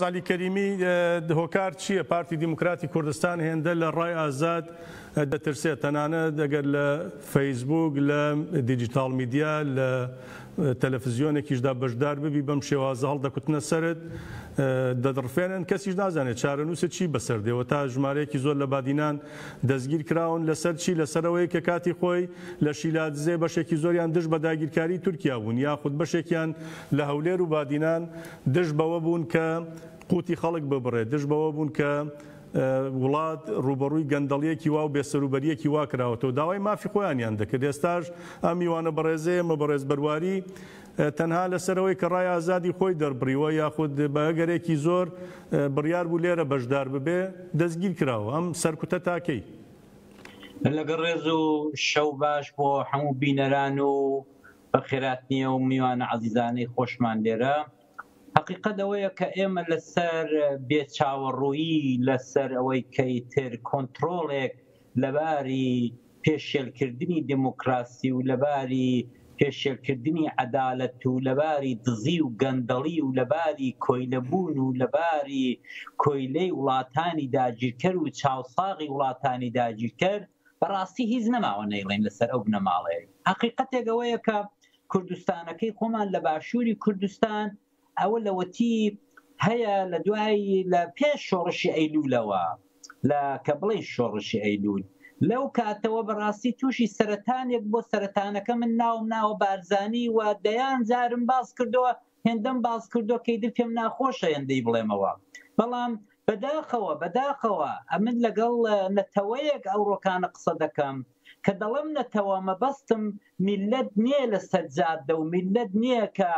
عەلی کەریمی، هۆکار چییە پارتی دیموکراتی کوردستان هێندە لە ڕای ئازاد دەترسێت، تەنانەت ئەگەر لە فەیسبووک، لە دیجیتاڵ میدیا، لە تەلەفزیۆنێکیشدا بەشدار ببی بەم شێوازە هەڵدەکوتنە سەرت، دەدڕفێنن، کەسیش نازانێت چارەنووست چی بەسەر دێ و تا ژمارەیەکی زۆر لە بادینان دەستگیر کراون لەسەر چی؟ لەسەر ئەوەی کە کاتی خۆی لە شیلادزێ بەشێکی زۆریان دژ بە داگیرکاری تورکیا بوون یاخود بەشێکیان لە هەولێر و بادینان دژ بەوە بوون کە قوتی خەڵک ببڕێت، دژ بەوە بوون کە وڵات ڕووبەڕووی گەندەڵییەکی وا و بێسەروبەرییەکی وا کراوەتەوە، داوای مافی خۆیانیان دەکرد. ئێستاش ئەم میوانە بەڕێزەی ئێمە بەڕێز بەرواری تەنها لەسەر ئەوەی کە ڕای ئازادی خۆی دەربڕیوە یاخود بە ئەگەرێکی زۆر بڕیار بوو لێرە بەشدار ببێ دەستگیر کراوە. ئەم سەرکوتە تا کەی؟ لەگەڵ ڕێز و شەو باش بۆ هەموو بینەران و بەخێراتنی ئەو میوانە عەزیزانەی خۆشمان لێرە. هەقیقەت ئەوەیە کە ئێمە لەسەر بێ چاوەڕوویی لەسەر ئەوەی کە ئیتر کۆنتڕۆڵێک لەباری پێشێلکردنی دێموکراسی و لەباری پێشێلکردنی عەدالەت و لەباری دزی و گەندەڵی و لەباری کۆیلەبوون و لەباری کۆیلەی وڵاتانی داگیرکەر و چاوساغی وڵاتانی داگیرکەر بەڕاستی هیچ نەماوە نەیڵێین لەسەر ئەو بنەماڵەیە. هەقیقەتێک ئەوەیە کە کوردستانەکەی خۆمان لە باشووری کوردستان ئەوە لەوەتی هەیە لە دوای لە پێش شۆڕشی ئەیلولەوە لە کە بڵێن شۆڕشی ئەیلول لەو کاتەوە بەڕاستی تووشی سەرەتانێک بۆ سەرەتانەکە من ناوم ناوە بارزانی و دەیان جارم باس کردەوە هێندەم باس کردووە کە ئیتر پێم ناخۆشە هێندەی بڵێمەوە بەڵام بەداخەوە بەداخەوە ئەمن لەگەڵ نەتەوەیەک ئەوڕۆکانە قسە دەکەم کە دەڵێم نەتەوە مەبەستم میللەت نییە لەسەر جادە و میللەت نییە کە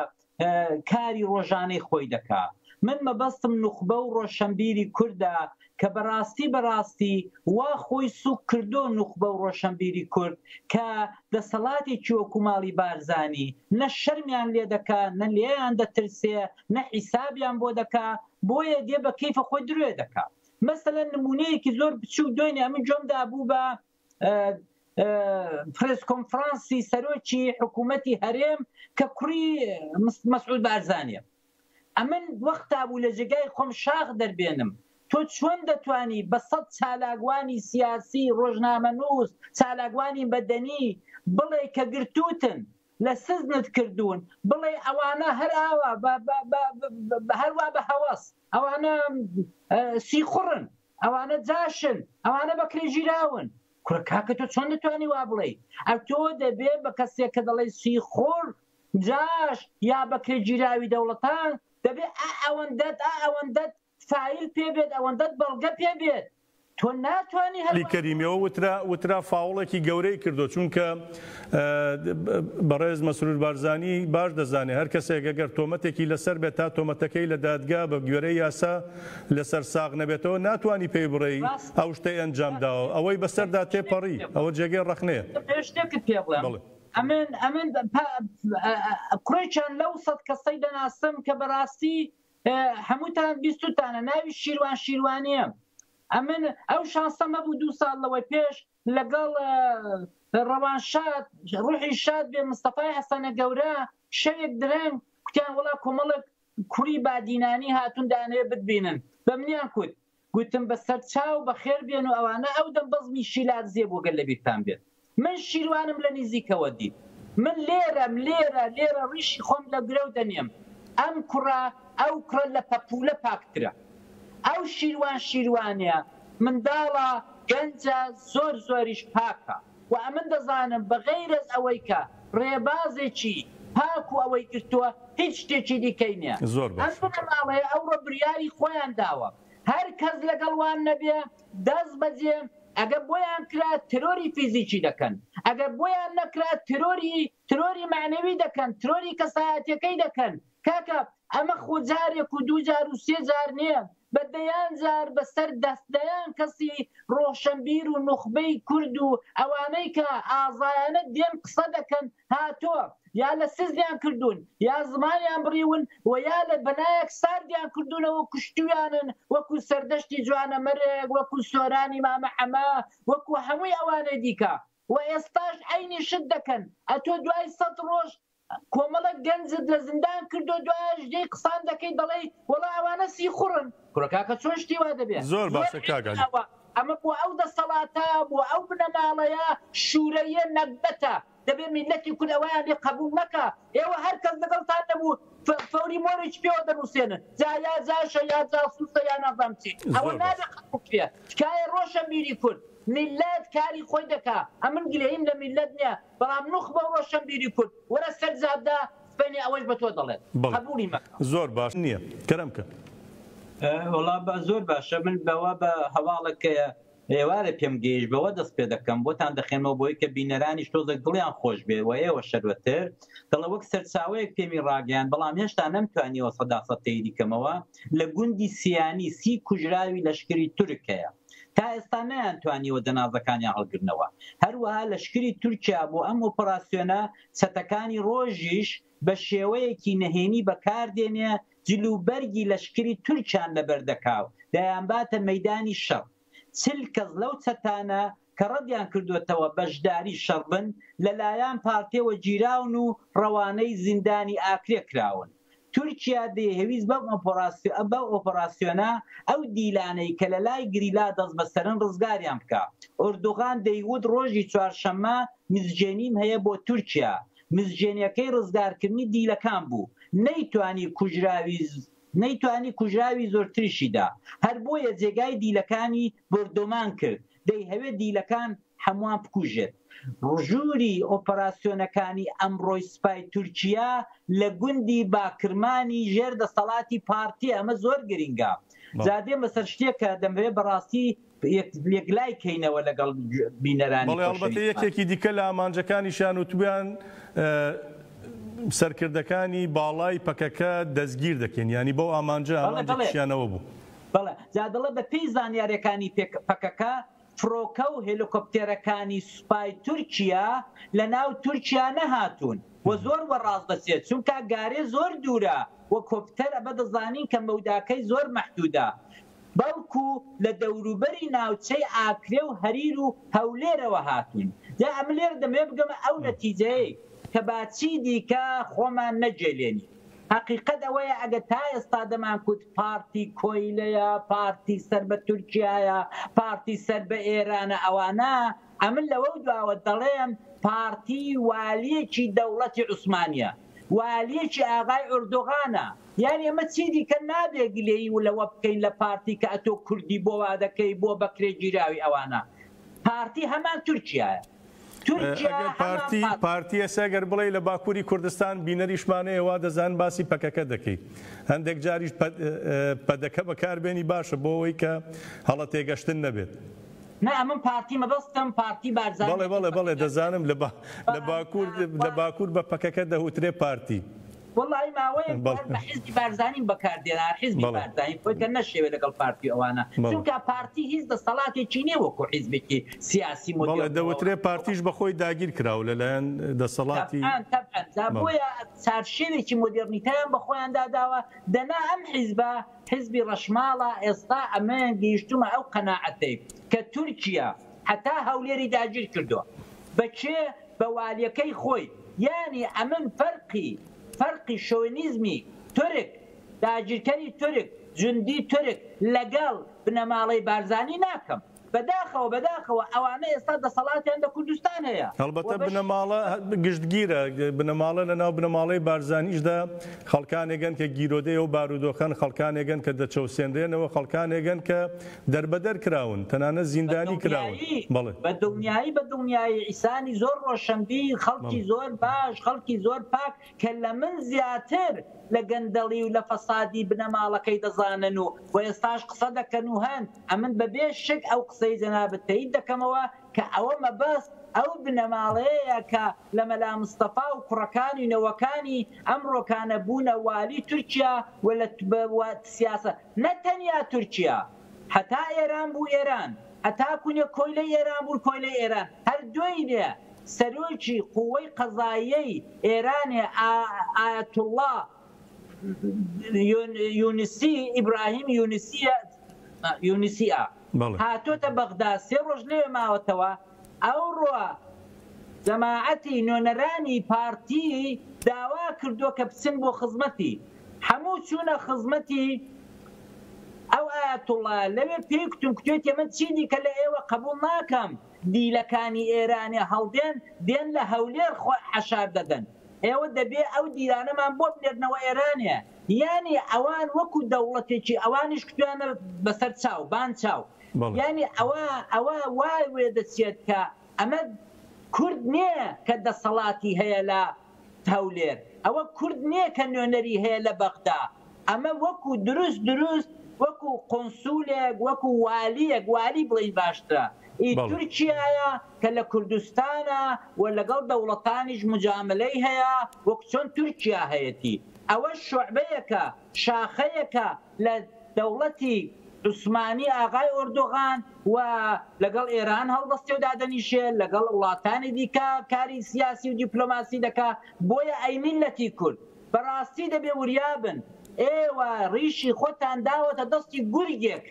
کاری ڕۆژانەی خۆی دەکا من مەبەستم نوخبە و ڕۆشەنبیری کوردە کە بەڕاستی بەڕاستی وا خۆی سوک کردۆ نوخبە و ڕۆشەنبیری کورد کە دەسەڵاتێکی وەکو ماڵی بارزانی نە شەرمیان لێ دەکا نە لێیان دەترسێ نە حیسابیان بۆ دەکا بۆیە دێ بە کەیفە خۆی دروێ دەکا مەسەلەن نمونەیەکی زۆر بچوک دوێنێ ئەمن گوێم دابوو بە پرێس کۆنفرانسی سەرۆکی حکوومەتی هەرێم کە کوڕی مەسعود بارزانیە ئەمن وەختا بوو لە جێگای خۆم شاخ دەربێنم تۆ چۆن دەتوانی بە سەد چالاکوانی سیاسی ڕۆژنامەنووس چالاکوانی مەدەنی بڵێ کە گرتووتن لە سزنت کردوون بڵێ ئەوانە هەر ئاوا هەروا بە هەوەس ئەوانە سیخوڕن ئەوانە جاشن ئەوانە بەکرێگیراون کورە کاکە تۆ چۆن دەتوانی وا بڵێی ئەتۆ دەبێ بە کەسێک کە دەڵێ سیخوڕ جاش یا بەکرێگیراوی دەوڵەتان دەبێ ئا ئەوەندەت ئا ئەوەندەت فایل پێ بێت ئەوەندەت بەڵگە پێ بێت تۆ ناتوانی هەر عەلی کەریمیەوە وترا وترا فاوڵێکی گەورەی کردوە چونکە بەڕێز مەسرور بارزانی باش دەزانێ هەر کەسێک ئەگەر تۆمەتێکی لەسەر بێت تا تۆمەتەکەی لە دادگا بە گوێرەی یاسا لەسەر ساغ نەبێتەوە ناتوانی پێی بڕێی ئەو شتەی ئەنجام داوە ئەوەی بەسەردا تێپەڕی ئەوە جێگەی ڕەخنەیە. شتێکت پێ بڵێم بەڵێ. ئەمن ئەمن کوڕێکیان لەو سەد کەسەی دەناسم کە بەڕاستی هەمووتان بیستوتانە ناوی شیروان شیروانیە ئەمن ئەو شانسەم هەبوو دوو ساڵ لەوەی پێش لەگەڵ ڕەوان شاد ڕوحی شاد بێ مستەفای حەسەنە گەورە شەوێک درەنگ کوتیان وڵا کۆمەڵک کوڕی بادینانی هاتون دانەوێ بتبینن بە منیان کوت گوتم بە سەرچاو بەخێر بێن و ئەوانە ئەو دەم بەزمی شیلادزێ بوو گەر لەبیرتان بێت من شیروانم لە نیزیکەوە دیت من لێرەم لێرە لێرە ڕیشی خۆم لە گرەو دەنێم ئەم کوڕە ئەو کوڕە لە پەپولە پاکترە ئەو شیروان شیروانە منداڵە گەنجە زۆر زۆریش پاکە و ئەمن دەزانم بە غەیرەز ئەوەی کە ڕێبازێکی پاک و ئەوەی گرتووە هیچ شتێکی دیکەی نیە زۆر ئەم باش. بنەماڵەیە ئەوڕۆ بریاری خۆیان داوە هەر کەس لەگەڵ وان نەبێ دەست بەجێ ئەگەر بۆیان کرا ترۆری فیزیکی دەکەن ئەگەر بۆیان نەکرا ترۆری ترۆری مەعنەوی دەکەن ترۆری کەسایەتیەکەی دەکەن کاکە ئەمە خۆ جارێک و دوو جار و سێ جار نییە بە دەیان جار بەسەر دەست دەیان کەسی ڕۆشەنبیر و نوخبەی کورد و ئەوانەی کە ئازایانە دێن قسە دەکەن هاتووە یا لە سزیان کردوون یا زمانیان بڕیون و یا لە بەنایەک ساردیان کردوونەوە و کوشتویانن وەکو سەردەشتی جوانەمەرگ وەکو سۆرانی مامە حەمە وەکو هەمووی ئەوانەی دیکە و ئێستاش عەینی شت دەکەن ئەتۆ دوای سەت ڕۆژ. کۆمەڵێک گەنجت لە زیندان کردو دوایش دێی قسان دەکەی دەڵێی وەڵا ئەوانە سیخوڕن. کورە کاکە چۆن شتی وا دەبێ؟ زۆر باشە کاک عەلی. ئەمە بۆ ئەو دەسەڵاتە بۆ ئەو بنەماڵەیە شورەییە نەگبەتە دەبێ میللەتی کورد ئەوەیان لێ قەبوڵ نەکا ئێوە هەر کەس لەگەڵتان نەبوو فەوری مۆرێکی پێوە دەنوسێنن جا یا جاشە یا جاسوسە یا نازانم چی ئەوە نابێ قەبوڵ کرێ تکایە ڕۆشەنبیری کورد میللەت کاری خۆی دەکا ئەمن گلەییم لە میللەت نیە بەڵام نوخبە و ڕۆشەنبیری کورد وەرە سەر جادە سبەینێ ئەوەش بە تۆ دەڵێت قەبوڵی مەکە. زۆر باش نیە کەرەم کە. وەڵا زۆر باشە من بەوە بە هەواڵێک کە ئێوارێ پێم گەیشت بەوە دەست پێ دەکەم بۆتان دەخێنمەوە بۆی کە بینەرانیش تۆزێک دڵیان خۆش بێ و ئێوە شەروەتر دەڵێ وەک سەرچاوەیەک پێمی ڕاگەیاند بەڵام هێشتا نەمتوانیوە سەداسەد تەیدی کەمەوە لە گوندی سیانی سی کوژراوی لەشکری تورک هەیە تا ئێستا نەیانتوانیوە جەنازەکانیان هەڵگرنەوە هەروەها لەشکری تورکیا بۆ ئەم ئۆپەراسیۆنە چەتەکانی ڕۆژیش بە شێوەیەکی نەهێنی بەکاردێنێ جل و بەرگی لەشکری تورکیان لەبەر دەکا و دەیانباتە مەیدانی شەڕ. 40 کەس لەو چەتانە کە ڕەدیان کردۆتەوە بەشداری شەڕ بن، لە لایان پارتێوە گیراون و ڕەوانەی زیندانی ئاکرێ کراون. تورکیا دەیهەویست بەم ئۆپەراسیۆنە ئەو دیلانەی کە لە لای گریلا دەستبەسەرن ڕزگاریان بکا. ئۆردوغان دەیوت ڕۆژی چوارشەممە مزگێنیم هەیە بۆ تورکیا. مزگێنیەکەی ڕزگارکردنی دیلەکان بوو. نەیتوانی کوژراوی نەیتوانی کوژراوی زۆرتریشی دا. هەر بۆیە جێگای دیلەکانی بۆردۆمان کرد. دەیهەوێت دیلەکان هەمووان بکوژێت. ژووری ئۆپەراسیۆنەکانی ئەمڕۆی سوپای تورکیا لە گوندی باکرمانی ژێر دەسەڵاتی پارتیە، ئەمە زۆر گرینگە. جا دێمە سەر شتێک کە دەمهەوێت بەڕاستی یەکلای کەینەوە لەگەڵ بینەرانی بەڵێ ئەڵبەتە خۆشەویستمان. یەکێکی دیکە لە ئامانجەکانیشیان وتبوویان سەرکردەکانی باڵای پەکەکە دەستگیر دەکەین، یانی بەو ئامانجە بەڵێ بەڵێ ئامانجێکیشیان ئەوە بوو. بەڵێ جا دەڵێ بە پێی زانیاریەکانی پەکەکە فڕۆکە و هێلۆکۆپتێرەکانی سوپای تورکیا لە ناو تورکیا نەهاتوون و زۆر وە ڕاست دەچێت چونکا گارێ زۆر دوورە و کۆپتەر ئەمە دەزانین کە مەوداکەی زۆر مەحدودە بەڵکو لە دەوروبەری ناوچەی ئاکرێ و هەریر و هەولێرەوە هاتوون جا ئەمن لێرە دەمەوێت بگەمە ئەو نەتیجەیەی کە با چی دیکە خۆمان نەگێلێنین. هەقیقەت ئەوەیە ئەگەر تا ئێستا دەمانکوت پارتی کۆیلەیە، پارتی سەر بە تورکیایە، پارتی سەر بە ئێرانە ئەوانە، ئەمن لەوەو دواوە دەڵێم پارتی والیەکی دەوڵەتی عوسمانیە، والیەکی ئاغای ئۆردوغانە، یانی ئەمە چی دیکە نابێ گلەیی و لەوە بکەین لە پارتی کە ئەتۆ کوردی بۆ وا دەکەی بۆ بەکرێگیراوی ئەوانە، پارتی هەمان تورکیایە. تورکیا ئەگەر هەمان پارتی پارتی. پارتی ئێستا ئەگەر بڵێی لە باکووری کوردستان بینەریشمان هەیە وا دەزانن باسی پەکەکە دەکەی هەندێک جاریش پەدەکە بەکاربێنی باشە بۆ ئەوەی کە هەڵە تێگەشتن نەبێت. نا ئەمن پارتی مەبەستم پارتی بەڵێ بارزانیە بەڵێ بەڵێ پەکەکە. دەزانم لە لە باکوور لە باکوور بە پەکەکە دەوترێ پارتی. وەڵایی ماوەیەک بوو هەر بە حیزبی بارزانیم بەکار دێنا، هەر حیزبی بارزانی خۆی کە نەشێوێ لەگەڵ پارتی و ئەوانە، چونکە پارتی هیچ دەسەڵاتێکی نییە وەکوو حیزبێکی سیاسی بەڵێ مۆدێرن و دەوترێ پارتیش بە خۆی داگیر کراوە لەلایەن دەسەڵاتی. تەبعەن تەبعەن جا بۆیە چارشێوێکی مۆدێرنیتەیان بە خۆیان داداوە، دەنا ئەم حیزبە حیزبی ڕەشماڵە، ئێستا ئەمن گەیشتوومە ئەو قەناعەتەی کە تورکیا هەتا هەولێری داگیر کردووە بە کێ؟ بە والیەکەی خۆی یانی ئەمن فەرقی فەرقی شۆونیزمی تورک داگیرکەری تورک جوندی تورک لەگەڵ بنەماڵەی بارزانی ناکەم بەداخەوە بەداخەوە ئەوانە ئێستا دەسەڵاتیان لە کوردستان هەیە و هەڵبەتە بەش بنەماڵە گشتگیرە، بنەماڵە لەناو بنەماڵەی بارزانیشدا خەڵکانێکن کە گیرۆدەی ئەو بارودۆخەن، خەڵکانێکن کە دەچەوسێنرێنەوە، خەڵکانێکن کە دەربەدەر کراون، تەنانەت بە زیندانی کراون. دڵنیایی بەڵێ. بە دڵنیایی بە دڵنیایی ئیسانی زۆر ڕۆشەنبیر خەڵکی بەڵێ. زۆر باش خەڵکی زۆر پاک کە لە من زیاتر لە گەندەڵی و لە فەسادی بنەماڵەکەی دەزانن و و ئێستاش قسە دەکەن و هەن ئەمن بە بێ شک ئەو قسەی جەنابت تەیید دەکەمەوە کە ئەوە مەبەست ئەو بنەماڵەیەیە کە لە مەلا مستەفا و کوڕەکانی و نەوەکانی ئەمڕۆکانە بوونە والی تورکیا و لە سیاسە نە تەنیا تورکیا هەتا ئێران بوو ئێران هەتا کونێ کۆیلەی ئێران بوون کۆیلەی ئێران هەر دوێینێ سەرۆکی قوەی قەزاییەی ئێرانێ ئایەتوڵڵا یونسی ئیبراهیم یونسیە یونسیە بەڵێ. هاتۆتە بەغدا سێ ڕۆژ لەوێ ماوەتەوە ئەوڕۆ. جەماعەتی نوێنەرانی پارتی داوا کردووە کە بچن بۆ خزمەتی. هەموو چوونە خزمەتی ئەو ئایەتوڵایە. لەوێ پێی کوتم کوتوێتی من چی دیکە لە ئێوە قەبووڵ ناکەم. دیلەکانی ئێرانێ هەڵدێن دێن لە هەولێر خۆ حەشار دەدەن. ئێوە دەبێ ئەو دیلانەمان بۆ بنێرنەوە ئێرانێ. یانی ئەوان وەکو دەوڵەتێکی ئەوانیش کوتویانە بەسەر چاو، بان چاو. یانی ئەوە ئەوە وا وێدەچێت کە ئەمە کورد نییە کە دەسەڵاتی هەیە لە هەولێر، ئەوە کورد نییە کە نوێنەری هەیە لە بەغدا، ئەمە وەکو دروست دروست وەکو قونسولێک وەکو والیەک، والی بڵێین باشترە، ئی تورکیایە کە لە کوردستانە و لەگەڵ دەوڵەتانیش موجامەلەی هەیە وەک چۆن تورکیا هەیەتی. ئەوەش شوعبەیەکە، شاخەیەکە لە دەوڵەتی عوسمانی ئاغای ئۆردوغان و لەگەڵ ئێران هەڵدەستێ و دادەنیشێ، لەگەڵ وڵاتانی دیکە کاری سیاسی و دیپلۆماسی دەکا، بۆیە ئەی میللەتی کورد بەڕاستی دەبێ وریا بن، ئێوە ڕیشی خۆتان داوەتە دەستی گورگێک،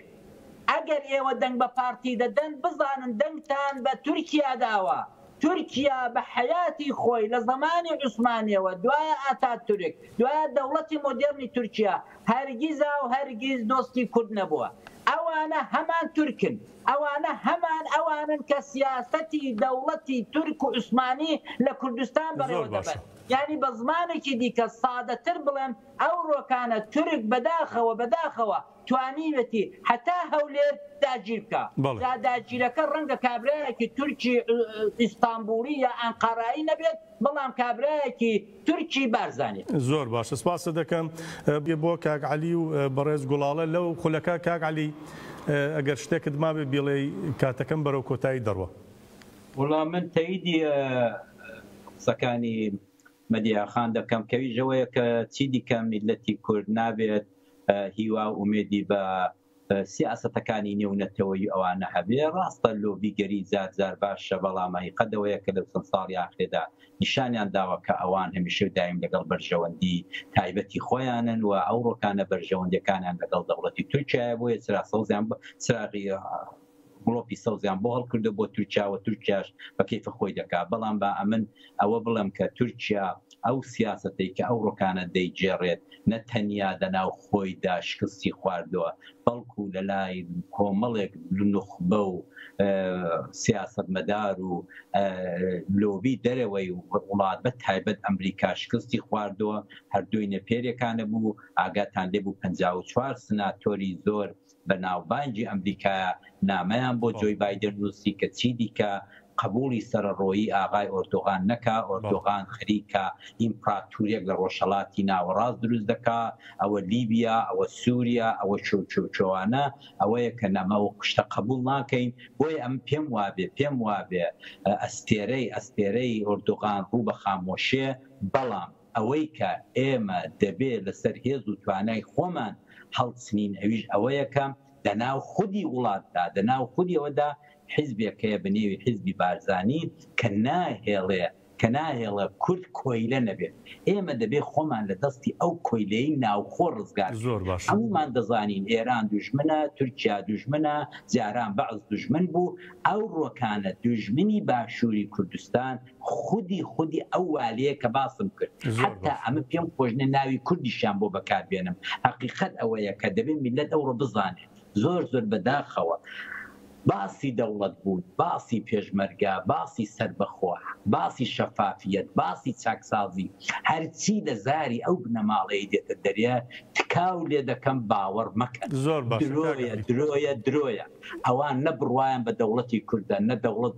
ئەگەر ئێوە دەنگ بە پارتی دەدەن بزانن دەنگتان بە تورکیا داوە، تورکیا بە حەیاتی خۆی لە زەمانی عوسمانیەوە دوایە ئاتاتورک دوایە دەوڵەتی مۆدێرنی تورکیا هەرگیزاو هەرگیز دۆستی کورد نەبووە. ئەوانە هەمان تورکن. ئەوانە هەمان ئەوانن کە سیاسەتی دەوڵەتی تورک و عوسمانی لە کوردستان بەڕێوە دەبەن. یانی بە زمانێکی دیکە سادەتر بڵێم ئەوڕۆکانە تورک بەداخەوە بەداخەوە توانیوێتی هەتا هەولێر داگیر بکا. جا داگیرەکە ڕەنگە کابرایەکی تورکی ئیستانبوڵی یا ئەنقەرایی نەبێت، بەڵام کابرایەکی تورکی بارزانیە. زۆر باشە سپاست دەکەم بۆ کاک عەلی و بەڕێز گوڵاڵە لەو خولەکە کاک عەلی ئەگەر شتێکت مابێ بیڵێی کاتەکەم بەرەو کۆتایی دەڕوا. وەڵا من تەیدی قسەکانی مەدیا خان دەکەم کەویش ئەوەیە کە چیدیکە میللەتی کورد نابێت هیوا و ئومێدی بە سیاسەتەکانی نێونەتەوەیی ئەوانە هەبێ، ڕاستە لۆبیگەری جار جار باشە، بەڵام هەقیقەت ئەوەیە کە لەو چەند ساڵی ئاخرێدا نیشانیان داوە کە ئەوان هەمیشە و دایم لەگەڵ بەرژەوەندی تایبەتی خۆیانن و ئەوڕۆکانە بەرژەوەندیەکانیان لەگەڵ دەوڵەتی تورکیایە بۆیە چرا سەوزیان چراغی گڵۆپی سەوزیان بۆ هەڵکردوە بۆ تورکیا و تورکیاش بە کەیفە خۆی دەکا بەڵام با ئەمن ئەوە بڵێم کە تورکیا ئەو سیاسەتەی کە ئەوڕۆکانە دەیگێڕێت نە تەنیا دەناو خۆیدا شکستی خواردوە بەڵکو لە لای کۆمەڵێک نوخبە و سیاسەتمەدار و لۆبی دەرەوەی وڵات بە تایبەت ئەمریکا شکستی خواردوە هەر دوینێ پێرێکانە بوو ئاگاتان لێ بوو 54 سناتۆری زۆر بەناوبانگی ئەمریکایە نامەیان بۆ جۆی بایدن نووسی کە چیدیکە قبوڵی سەرەڕۆیی ئاغای ئۆردوغان نەکا، ئۆردوغان خەریکە ئیمپراتوریەک لە ڕۆژهەڵاتی ناوەڕاست دروست دەکا، ئەوە لیبیا، ئەوە سوریا، ئەوە چۆ چۆ چۆوانە، ئەوەیە کە نەمە ئەو شتە قبوڵ ناکەین، بۆیە ئەمن پێم وابێ پێم وابێ ئەستێرەی ئەستێرەی ئۆردوغان ڕوو بە خامۆشێ، بەڵام. ئەوەی کە ئێمە دەبێ لەسەر هێز و توانای خۆمان هەڵچنین ئەویش ئەوەیە کە دەناو خودی وڵاتدا، دەناو خودی ئەوەدا حیزبێک هەیە بە نێوی حیزبی بارزانی کە ناهێڵێ کە ناهێڵێ کورد کۆیلە نەبێت. ئێمە دەبێ خۆمان لە دەستی ئەو کۆیلەی ناوخۆ ڕزگار بکەین. زۆر باشە. هەموومان دەزانین ئێران دوژمنە، تورکیا دوژمنە، جاران بەعس دوژمن بوو، ئەوڕۆکانە دوژمنی باشووری کوردستان خودی خودی ئەو والیە کە باسم کرد حەتا ئەمە پێم خۆش نیە ناوی کوردیشیان بۆ بەکار بێنم هەقیقەت ئەوەیە کە دەبێ میللەت ئەوڕۆ بزانێ زۆر زۆر بەداخەوە باسی دەوڵەت بوون باسی پێشمەرگە باسی سەربەخۆ باسی شەفافیەت باسی چاکسازی هەرچی لە زاری ئەو بنەماڵەی دێتە دەرێ تکاو لێ دەکەم باوەڕ مەکەن زۆر باشە درۆیە درۆیە درۆیە. ئەوان نە بڕوایان بە دەوڵەتی کوردە، نە دەوڵەت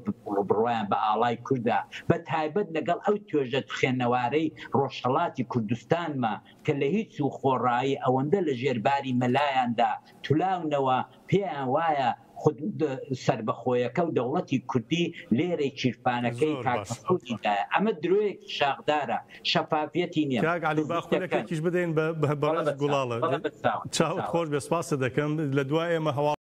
بڕوایان بە ئاڵای کوردە، بە تایبەت لەگەڵ ئەو توێژە خوێنەوارەی ڕۆژهەڵاتی کوردستانما کە لە هیچ و خۆڕایی ئەوەندە لە ژێر باری مەلایاندا تولاونەوە، پێیان وایە خود سەربەخۆیەکە و دەوڵەتی کوردی لێرەی کیرفانەکەی زۆر کاک باشە. مەسعودی دایە. ئەمە درۆیەکی شاخدارە، شەفافیەتی نیە. کاک عەلی با دزی دەکەن. خولەکێکیش بدەین بە بەڵێ بەڕێز بە چاو. گوڵاڵە. بەڵێ بە چاو. چاوت چاوت. خۆش بێ سپاست دەکەم. لە دوای ئێمە هەواڵ.